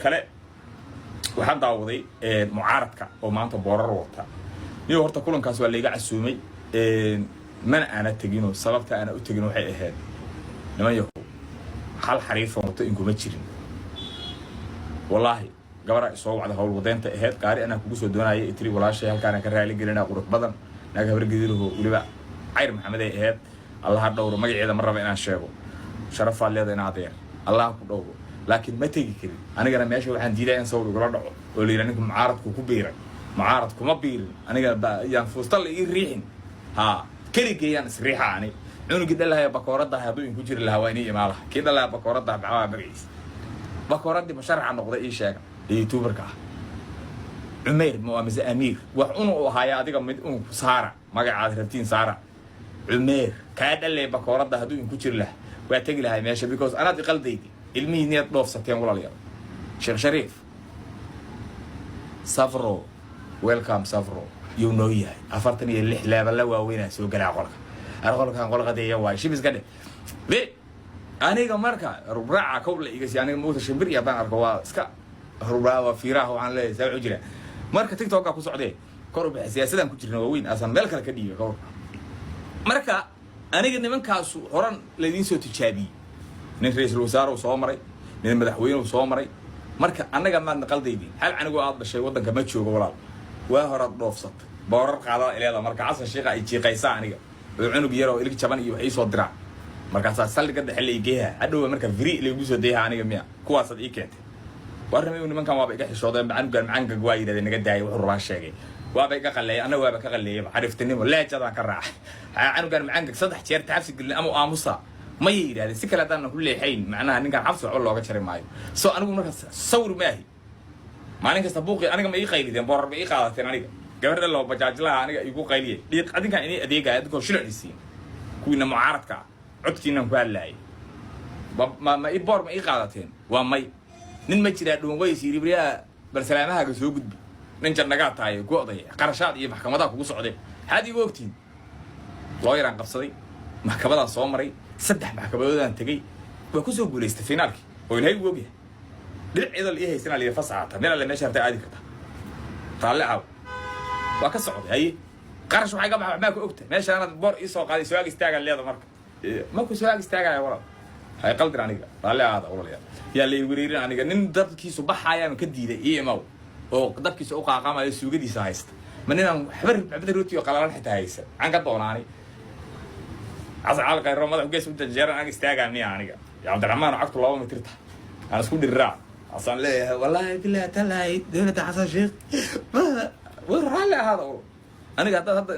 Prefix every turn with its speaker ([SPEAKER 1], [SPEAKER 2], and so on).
[SPEAKER 1] Kale waxaan daawaday mucaaradka oo maanta boorar wata. Niyo, horta kulankaas waa layga casuumay, mana aana teginoo. Sababta aana u tegin waxay ahayd, niman yahow, hal xariifon wato inkuma jirin. Wallaahi, gabaraa isoo wacda, hawl wadeynta ahayd. Gaari anaa kugu soo doonaya, itiri walaashay, halkaana ka raali gelina. Qurux badan, naag Habargedilaho, weliba Cayr Maxamed ay ahayd. Allaha dhowro, magaceeda ma raba inaan sheego. Sharafaad leeda in adeer, Allaha ku dhowro, laakiin ma tegi karin. Anigana meesha waxaan diidaya in sawir igula dhaco oo la yidhaha ninka mucaaradku ku biiray. Mucaarad kuma biirin aniga, yaan fuusta la ii riixin. Ha keligeeyaan isriixa. Ani cunugii dhalahaya bakooraddaha hadduu inku jiri lahaa, waa inii imaa laha. Kii dhalahaya bakooraddaha, maxaa magaciisa? Bakooraddii musharaxa noqday, ii sheega, ee YouTuberka ah, Cumayr ma mise Amiir, wax unu u ahaaya. Adiga mid un saara, magacaad rabtiin saara. Cumeer kaa dhalay bakooradda hadduu inku jiri lahaa, waa tegi lahay meesha, because anaad iqaldaydi. Ilmihii niyaad dhoofsateen, walaalayaal. Sheekh Shariif safro, welcome safro, yuu noo yahay. 46 leebala waaweynaa soo galaa qolka. Ar qolkan qol qadeeya waayo, shibiska dheh be. Aniga marka rubraaca kowla iga si aniga moogta shimbir iyo haddaan arko waa iska rubraa, waa fiiraha. Waxaan leeyahay, saa wuxuu jiraa marka TikToka ku socdee kor u bixi. Siyaasadaan ku jirna waaweyn asaan meel kale ka dhiibay kawr. Marka aniga nimankaasu horan laydiin soo tijaabiyey. Nin ra-iisul wasaare uu soo maray, nin madaxweyne uu soo maray. Marka annaga maadna qaldaydin. Hal canigoo aad dhashay waddanka ma joogo, walaal, waa horaad dhoofsatay. Boorar qaadada ileeda marka Xasan Sheikha ay jiiqaysaa aniga oo cunug yar oo ilig jaban iyo wax ii soo diraa. Markaasaa saldhigga dhexe la igeeha hadhowa, marka free laygu soo deeha. Aniga miya kuwaasaad ii keentay? Warramay, nimankan waaba iga xishoodeen. Canugan macangag waa yidhahdeen, naga daayay, wuxuu rabaa sheegay. Waaba iga qalleeyay, anna waaba ka qalleeyaba. Xariiftinimo leejadaan ka raacay. Canugan macangag saddex jeer taxabsi gelin ama aamusa mayay yidhahdeen. Si kale haddaanan ku leexayn, macnaha ninkan xabsi waxba looga jari maayo. So anigu marka sawir maahi. Maalin kasta buuqi aniga ma ii qaylideen? Boorar ma ii qaadateen? Aniga gabar dhalo bajaajlaha aniga igu qayliyay dhiiq. Adinkaan inii adeegaya, adinkoo shilin isiin, kuwiina mucaaradka ah, codkiinaan ku hadlaayay. Ma i boor ma ii qaadateen? Waa may. Nin ma jiraa dhuunqoys yidhi, baryaa bal salaamahaaga soo gudbi, nin jannagaa tahay ku odaya, qarashaad iyo maxkamadaa kugu socday, maxaad iigu ogtihiin? Looyaraan qabsaday, maxkamadaan soo maray, saddex maxkamadoodaan tegey, waa kusoo guulaystay finaalkii oo Ilaahay ugu ogyahay. Dhinac iyadoo la ii haysanaa la yidhi fasaxata, meel alle meesha harta aadi karta, raalli aaw. Waa ka socday. Haye, qarash waxay ka baxa, waxbaa ka ogta. Meeshaanaad boor ii soo qaaday, soo ag istaagaa leeda. Marka markuu soo ag istaagaya, walaal, hay qaldin aniga, raalli aada, walaalayaal. Yaa lay wereerin. Aniga nin dabkiisu baxaayaan ka diiday ii imaw oo dabkiisa u qaaqamayo, suugadiisa haysta, ma ninaan waxba xabada rooti oo qalalan xitaa haysan aan ka doonaani. Xasan Cali Khayro madax gees u janjeeran ag istaagaa miya? Aniga ya Cabdiraxmaan oo cagtu 2 mitir tahay aan isku dhiriraa, asaan leeyahay, wallaahi bilahi talaahi, dowladda Xasan Sheekh war raalli ahaada. Aniga haddaad hadda